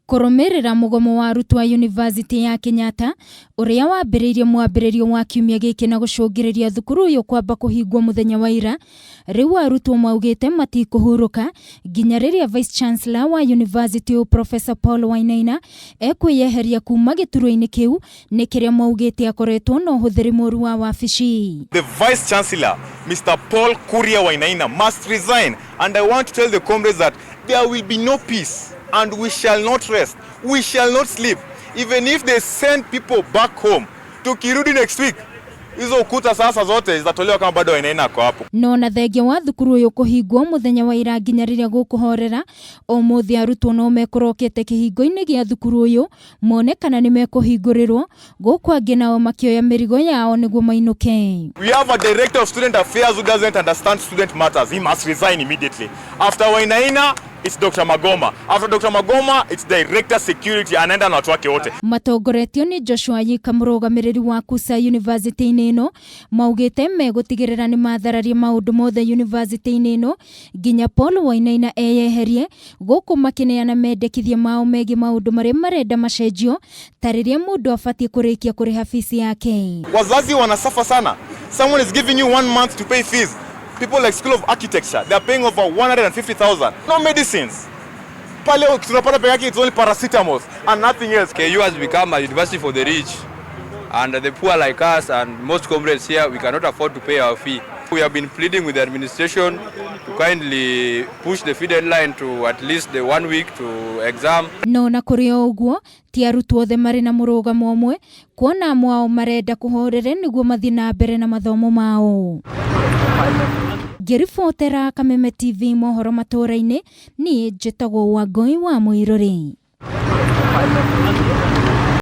Kũrũmĩrĩra mũgomo wa arutwo a Yunivasĩtĩ ya Kenyatta ũrĩa wambĩrĩirie mwambĩrĩrio wa kiumia gĩkĩ na gũcũngĩrĩria thukuru ũyũ kwamba kũhingwo mũthenya wa ira, rĩu arutwo maugĩte matikũhurũka nginya rĩrĩa Vice Chancellor wa yunivasĩtĩ ũyũ Professor Paul Wainaina ekwĩyeheria kuma gĩturwa-inĩ kĩu nĩ kĩrĩa maugĩte akoretwo na ũhũthĩri mũru wa wabici. The Vice Chancellor, Mr. Paul Kuria Wainaina, must resign and I want to tell the comrades that there will be no peace and we shall not rest, we shall not sleep even if they send people back home. Tukirudi next week hizo ukuta sasa zote zitatolewa kama bado Wainaina ako hapo. No na thengia wa thukuru ũyũ kũhingwo mũthenya wa ira nginya rĩrĩa gũkũhorera, ũmũthĩ arutwo no mekũrokete kĩhingo-inĩ gĩa thukuru ũyũ mone kana nĩ mekũhingũrĩrwo, gũkũ angĩ nao makĩoya mĩrigo yao nĩguo mainũke. We have a director of student affairs who doesn't understand student matters. He must resign immediately. After Wainaina, it's Dr. Magoma. After Dr. Magoma, it's director security anaenda na watu wake wote. Matongoretio nĩ Joshua Yika mũrũgamĩrĩri wa KUSA yunivasĩtĩ-inĩ ĩno, maugĩte megũtigĩrĩra nĩ mathararia maũndũ mothe yunivasĩtĩ-inĩ ĩno nginya Paul Wainaina eyeherie, gũkũ makĩneana mendekithia mao megiĩ maũndũ marĩa marenda macenjio ta rĩrĩa mũndũ abatiĩ kũrĩkia kũrĩha fees yake. Wazazi wanasuffer sana. Someone is giving you one month to pay fees. People like School of Architecture, they are paying over 150,000. No medicines. Pale tunapata peke yake it's only paracetamol and nothing else. KU has become a university for the rich and the poor like us and most comrades here, we cannot afford to pay our fee. We have been pleading with the administration to kindly push the fee deadline to at least the 1 week to exam. No na kũrĩ o ũguo ti arutwo othe marĩ na mũrũgamo ũmwe kuona amwe ao marenda kũhorere nĩguo mathiĩ na mbere na mathomo mao. Ngĩribotera Kameme TV mohoro matũra-inĩ, niĩ njĩtagwo Wangũi wa Mũirũrĩ.